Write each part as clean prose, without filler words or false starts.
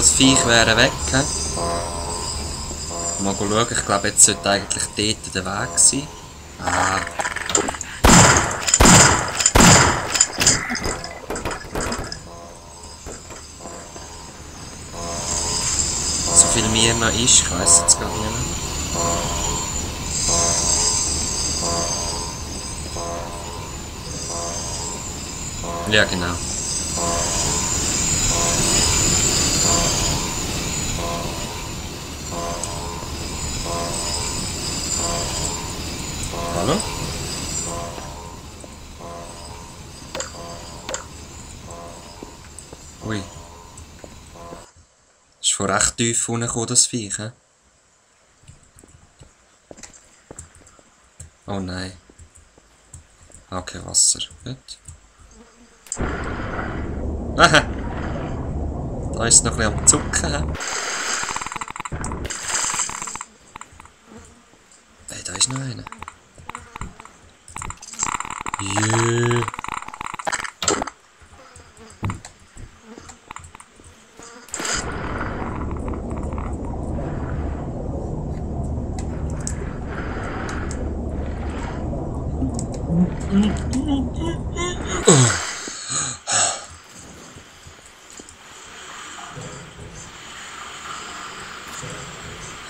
das Viech wäre weg. Mal schauen, ich glaube, jetzt sollte eigentlich dort der Weg sein. Ah. So viel mir noch ist, ich weiss jetzt gar nicht mehr. Ja, genau. Hallo? Ui. Ist von recht tief unten gekommen, das Viech, he? Oh nein. Okay, Wasser. Gut. Aha! Da ist es noch ein bisschen am Zucken, he? Hey, da ist noch einer. Yeah.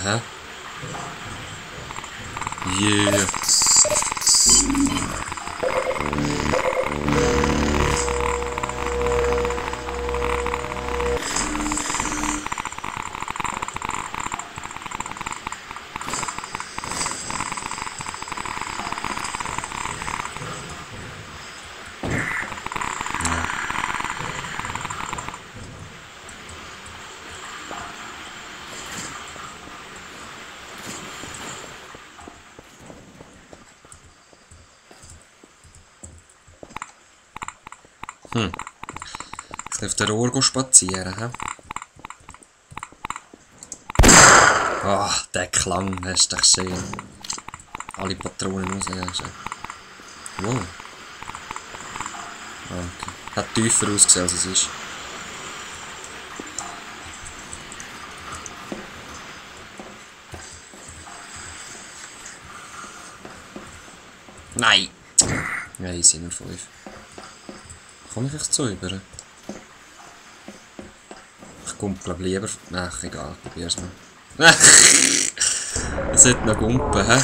Hä? Yeah. Ich auf der Rohr spazieren, hä? Ah, der Klang, hast du doch gesehen. Alle Patronen raus. Wow. Okay. Hat tiefer ausgesehen, als es ist. Nein! Nein, sind nur 5. Komme ich echt so über? Ich komme glaube lieber... Ach, egal, probier's mal. Es sollte noch gumpen, hä?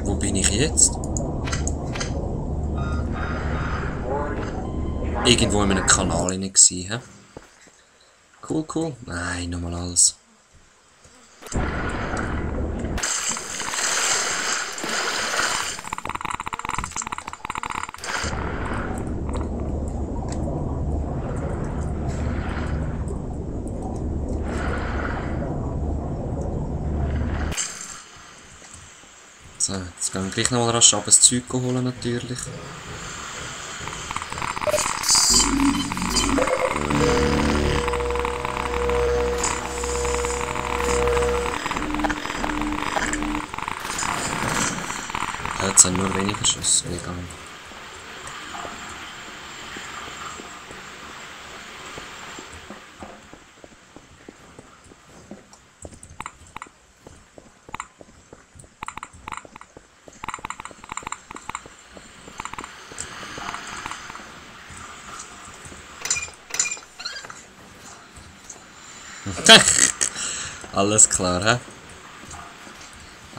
Wo bin ich jetzt? Irgendwo in einem Kanal rein gsi, hä? Cool, cool. Nein, nochmal alles. So, jetzt gehen wir gleich nochmal rasch ab, das Zeug holen natürlich. Ja, jetzt sind nur weniger Schüsse gegangen. Alles klar, hä?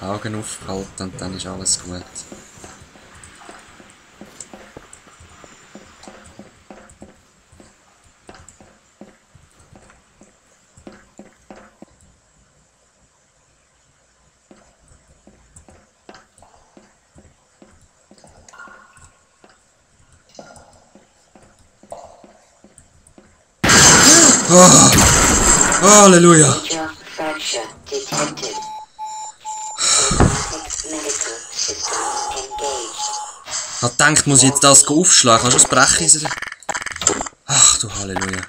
Augen aufhalten und dann ist alles gut. Oh, Halleluja! Ich hab gedacht, muss ich jetzt das aufschlagen? Kannst du das brechen? Ach du Halleluja.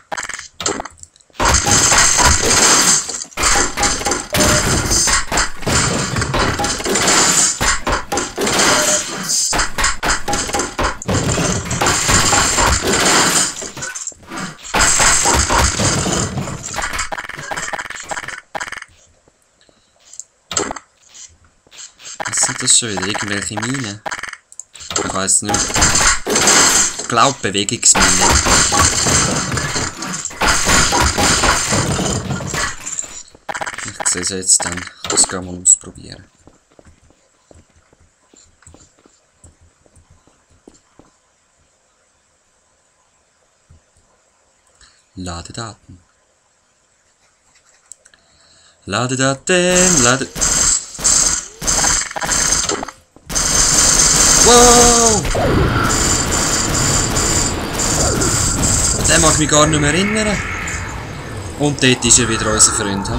das schon wieder? Irgendwelche Minen? Ich weiss nicht. Ich glaube Bewegungsminen. Ich sehe sie jetzt dann. Das gehen wir mal ausprobieren. Ladedaten. Ladedaten, Wow! Den mag ich mich gar nicht mehr erinnern. Und dort ist er wieder unser Freund. He?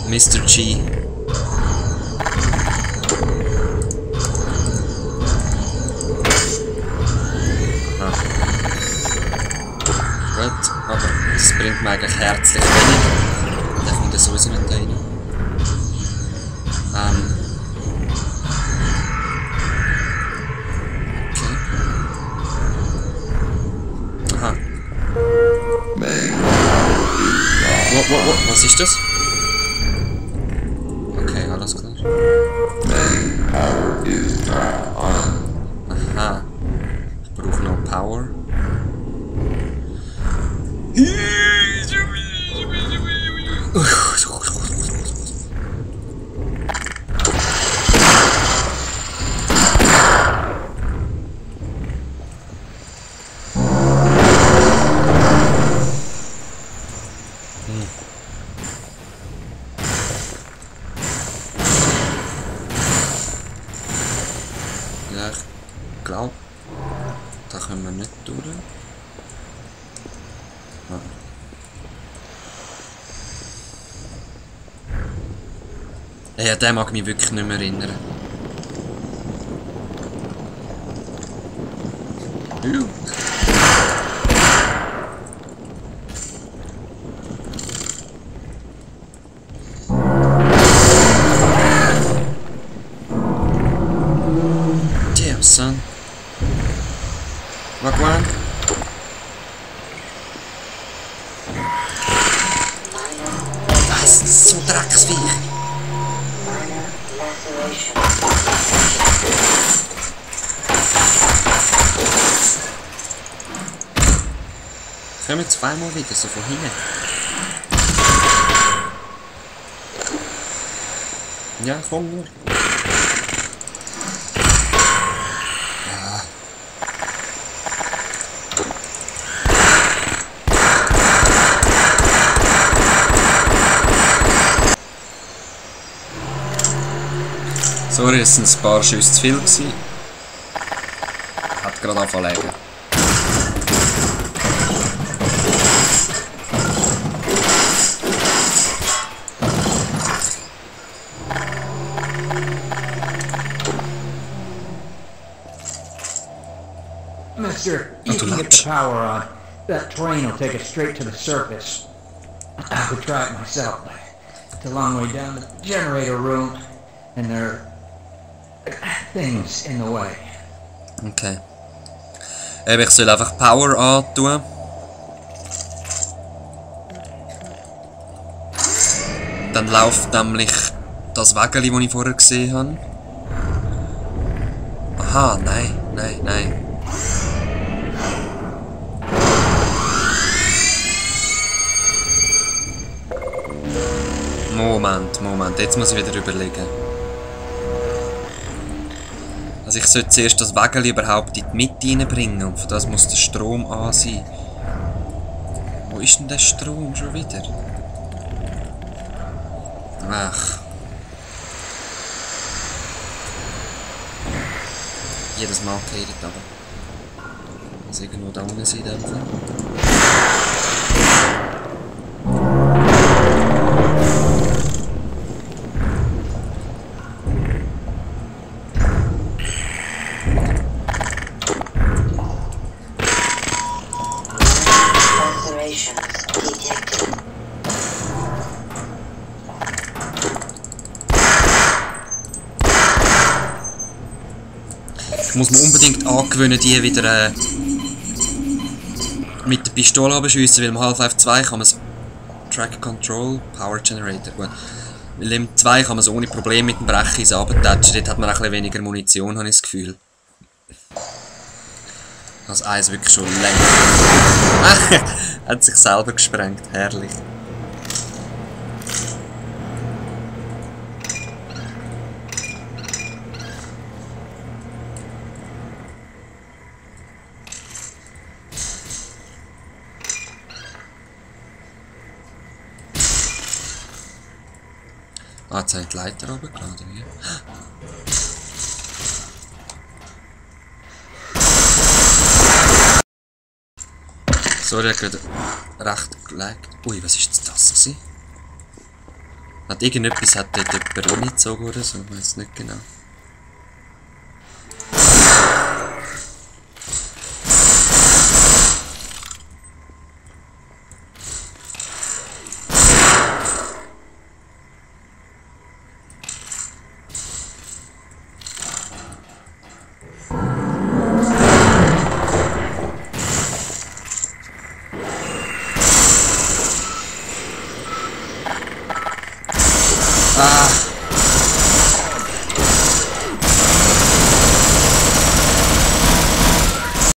Mr. G. Gut, aber das bringt mir eigentlich herzlich wenig. Der kommt ja sowieso nicht rein. Okay. Aha. Was ist das? Okay, alles klar. Aha. Ich brauche noch Power. Ja, ich glaube, da können wir nicht durch. Ah. Ja, den mag mich wirklich nicht mehr erinnern. Damn, son. Wagwan. Das ist so Drecksviech. Kommen wir zweimal wieder, so von hinten. Ja, komm nur. Ja. Sorry, es sind ein paar Schüsse zu viel gewesen. Hat gerade angefangen. Mister, you can get the power on. That train will take us straight to the surface. I could try it myself. It's a long way down to the generator room, and there are things in the way. Okay. Ich soll einfach Power antun. Dann läuft nämlich das Wägeli, das ich vorher gesehen habe. Aha, nein. Moment, jetzt muss ich wieder überlegen. Also ich sollte zuerst das Wägeli überhaupt in die Mitte reinbringen und für das muss der Strom an sein. Wo ist denn der Strom schon wieder? Ach. Jedes Mal geht es aber. Muss irgendwo da unten sein, in dem Fall. Ich muss mir unbedingt angewöhnen, die wieder mit der Pistole abschiessen, weil im Half-Life 2 kann man es Track Control, Power Generator. Gut. Weil im 2 kann man so ohne Probleme mit dem Brechis runtertatschen. Dort hat man auch ein bisschen weniger Munition, habe ich das Gefühl. Das Eis wirklich schon länger. Hat sich selber gesprengt. Herrlich. Ah, jetzt habe ich die Leiter runtergeladen, wie? Sorry, ich habe gerade recht gelegt. Ui, was ist jetzt das gewesen? Hat irgendetwas hat dort jemand reingezogen oder so? Ich weiß nicht genau. Ah!